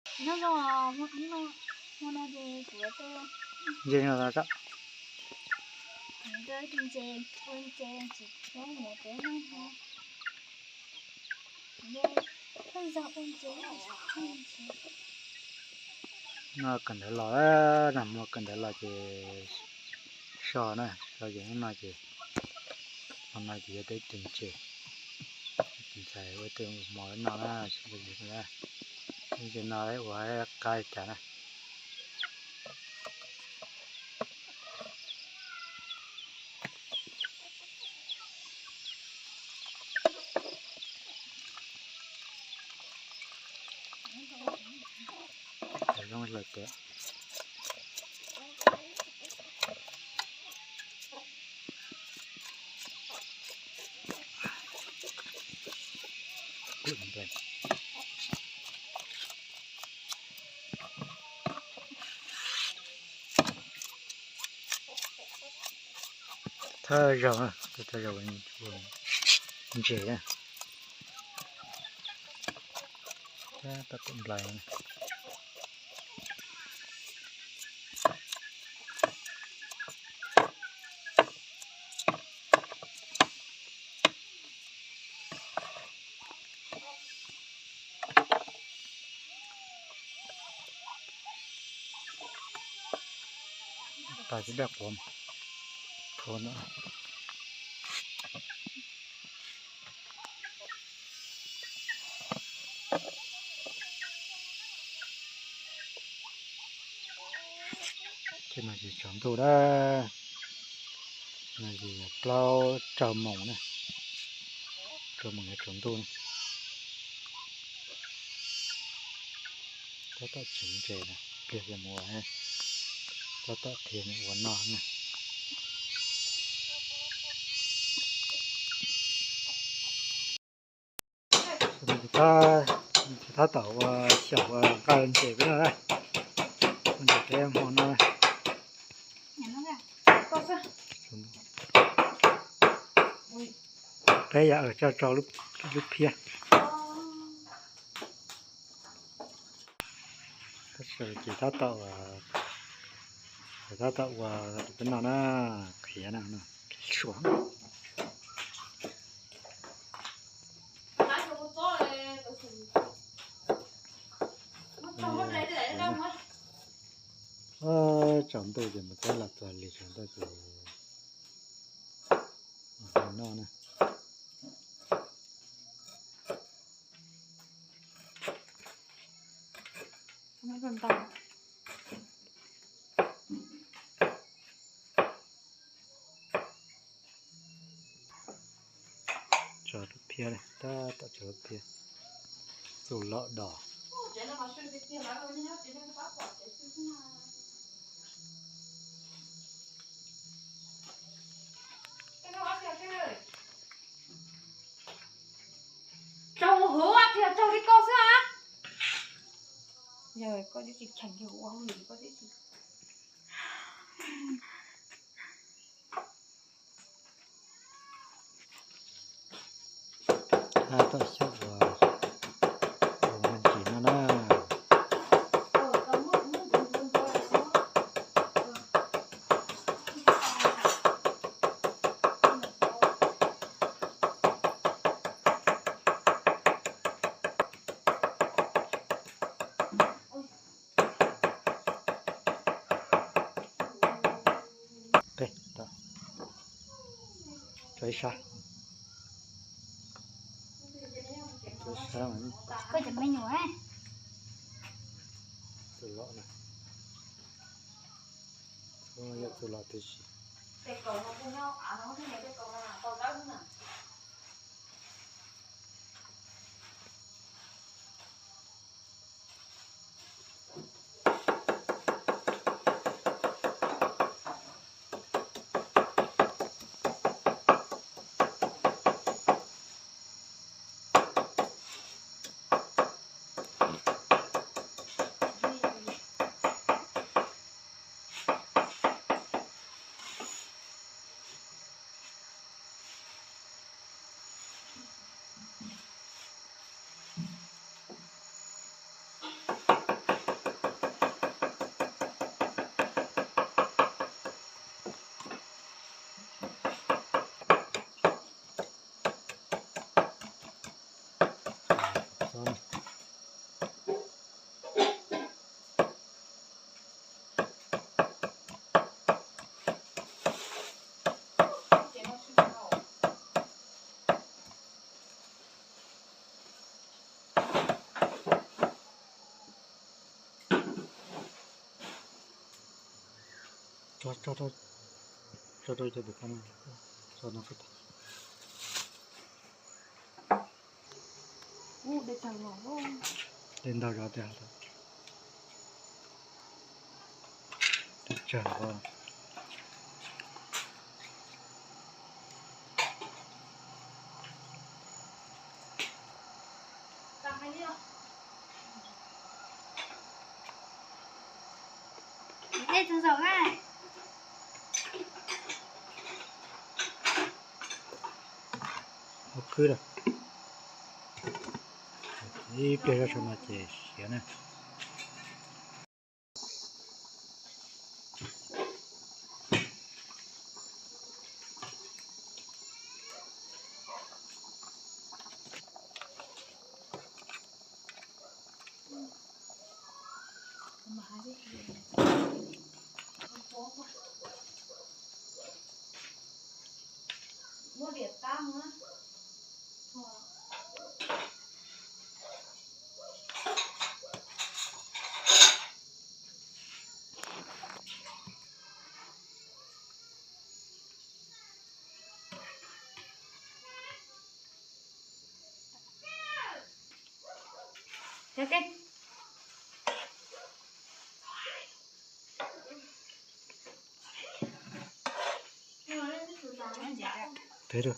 Nyob zoo, hmo no ces kuv tuaj ntses no los tso. Kuv tuaj tus ntses, ua ntses tsis tshua muaj peb noj hmo. Kuv tuaj zog ua ntses, ua ntses. Noj kawm ntawv los, nag hmo kawm ntawv los ces so na, so ces hnub no ces, hmo no ces yuav tau ib tug ntses, tus ntxhais ua ib tug hmo no na, so ntses no, ntses no ua qab li cas na. Zoo lawm tiag. Thawj zaug, thawj zaug ntses na. Tab tom nplai. Tas tsis daj quav phua no. Ces no ces tsaus ntuj na, no ces yog plaub rau moos na, rau moos yuav tsaus ntuj na. Tab tom tseev ntses na, pliag mus ua, tab tom qhia mus ua noj na. Tab tom ua xyaum ua nqa ntses peb noj na, ua ntses peb hmo no. Peb yam coj rau lub phiab. Tab sis ces tab tom, tab tom ua rau peb noj na, qhiav na, qhiav suav. Tsaus ntuj ces mus teb los txog li tsaus ntuj ces noj na. Tso lub phiab, tab tom tso lub phiab. Txuj lom dos. Tsaug huv, tsaug li koj xwb a. Yog koj twb tsis cheem kiag ua hauj lwm koj twb tsis. Tab tom xyaum ua, ua me ntsis no na. Tso ib sab. Tso ib sab. Koj cov me nyuam. Txuj lom na. Yog txuj lom tib si. Tso, tso, tso rau cov tus ko, tso no xwb. Dej ntau zov tiag. Tsawg ko. Dej txog zaum na. Ua khwb lawm. Ib pliag zoj tso no ces siav na. Thế thôi.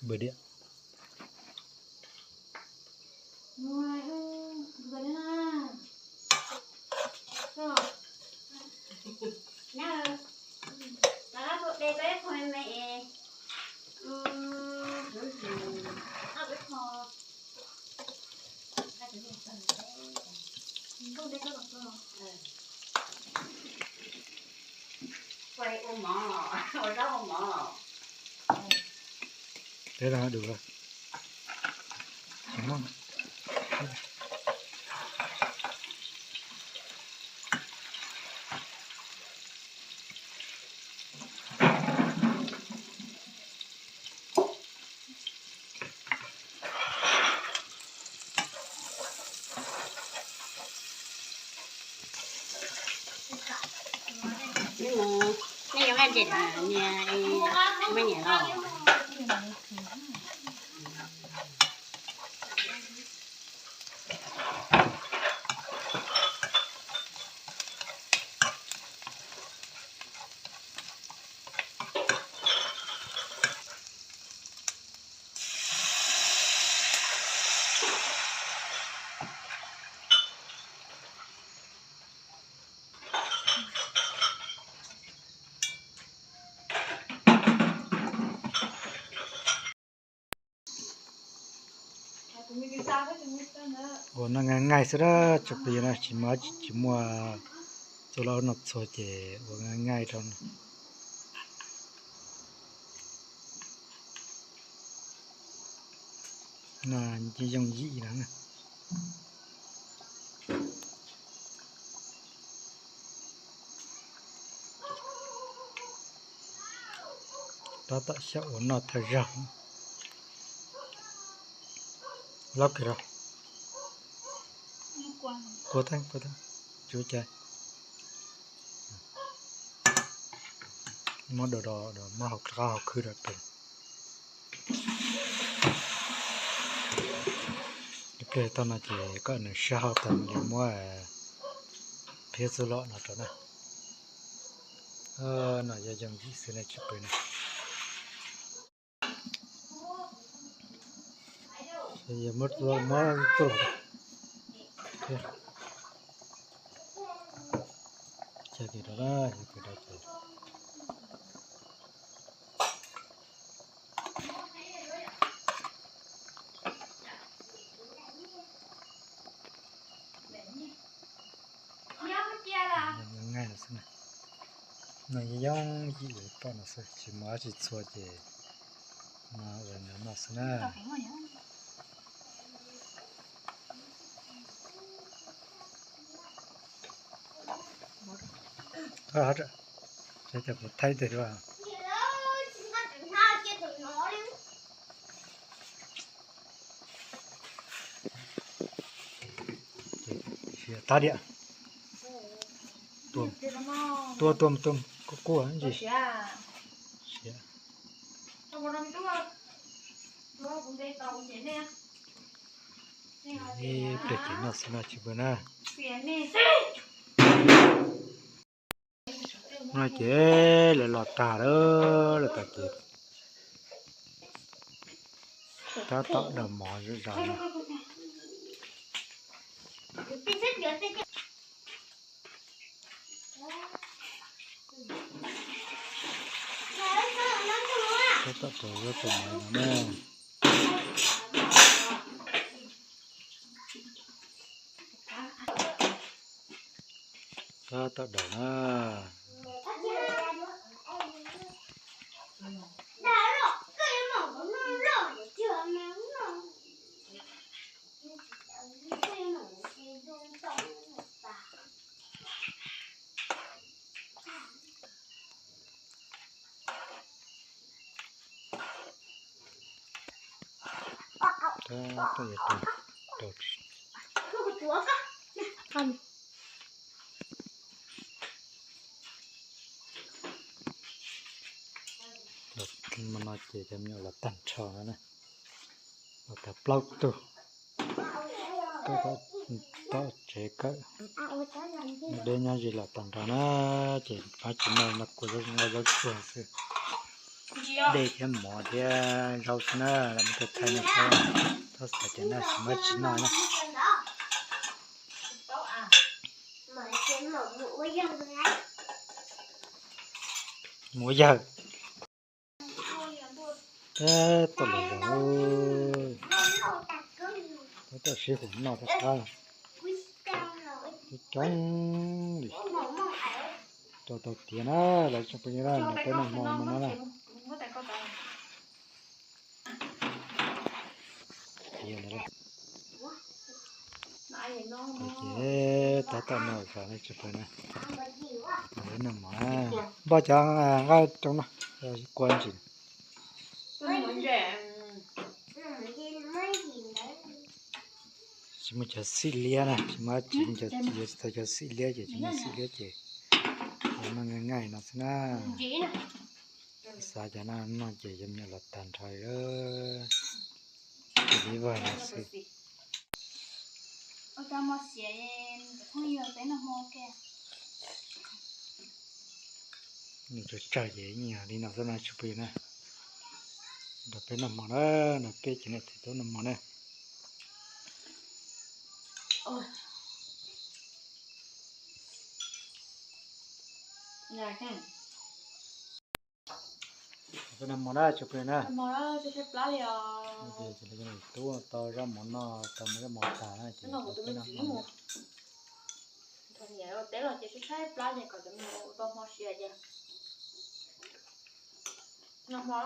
Bơi điện. Thế là được rồi. Đúng không? Nej yuav nqaij ntses na, nej muaj nyiam los? Ua no nqaij nqaij xwb dab tsi, plig no tsis muaj, tsis muaj txua los no txhua ces ua nqaij nqaij rau no. No yooj yim no na. Tab tom xyaum ua noj thawj zaug. Lob kiag rau. Kua theeb, kua theeb. Tsuav cai. Muab do do do, muab hauv qab hauv khwb rau pem. Ib pliag tau no ces koj nws sab hauv tag mam li muab phiab xub lom no rau na. No yog yooj yim xwb na tsis pw na. Yog muab, muab xub lom. Cai kiag rau na, cai kiag rau ces Noj xwb na. Noj yooj yooj yim li pom no xwb, tsis muaj dab tsi txhua ces no ua no noj xwb na. Thaij teg dua. Siav tag diam. Tua tua tua tua kuj kuj ntsis. Siav. Ib pliag ces noj xwb no tsis pw na. No ces lawv los tag lawm, los tag ces tab tom daus mov zom zaws no. Tab tom rau zaub rau mov no na. Tab tom daus na. Los no ces cov me nyuam los tag nrho no na, los tag plaub tug. Kawm tom tsev kawm, nyob deb nyob ze los tag nrho na, ces pab tsis noj no kua zaub, noj zaub tsuag xwb. Dej thiab mov thiab zaub xwb na, los mus thaij nej saib, txhob xav tias noj tsis muaj tsis noj na. Mus ua yawg. Tab tom los zaum, tab tom sib haum noj rov qab. Coob coob li. Tau tau tiav na, lawv tsoom phooj ywg na, nrog peb noj hmo no na. Tiav ntawd. Ces tab tom noj zog na tsoom phooj ywg na. Noj mov na, npaj cov nqaij rau no, kua ntsis. Tsis muaj cov xim liab na, tsis muaj, tsis muaj cov, tsis tau cov xim liab ces tsis muaj xim liab ces noj nqaij nqaij no xwb na. Xav cov no noj ces cov me nyuam los tag nrho li vag no xwb. Nws tsawg tsawg ces ib nyuag li no xwb na tsoom phooj ywg na. Nrog peb noj hmo na, nrog peb cov niam txiv tub noj hmo na. Peb noj hmo na tsoom phooj ywg na. Tub tau zaub mov noj, tau mus zaub mov tag na ces peb noj hmo na. Teb los ces tshaib tshaib plab ces kom cov me nyuam ua tau hmo sia ces noj hmo.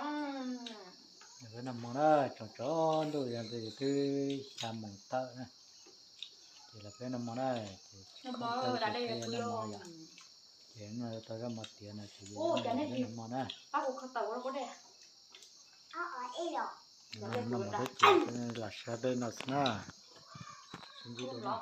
Peb noj hmo na, tsaus tsaus ntuj yog twb xya moos tawm na. Ces los peb noj hmo na, ces noj hmo yom. Ces noj tau zaub mov tiav no ces noj hmo na. Pab kuv kho taws ua rau kuv de. Noj mov thiab ces lam saib peb no xwb na. Sib ntsib dua.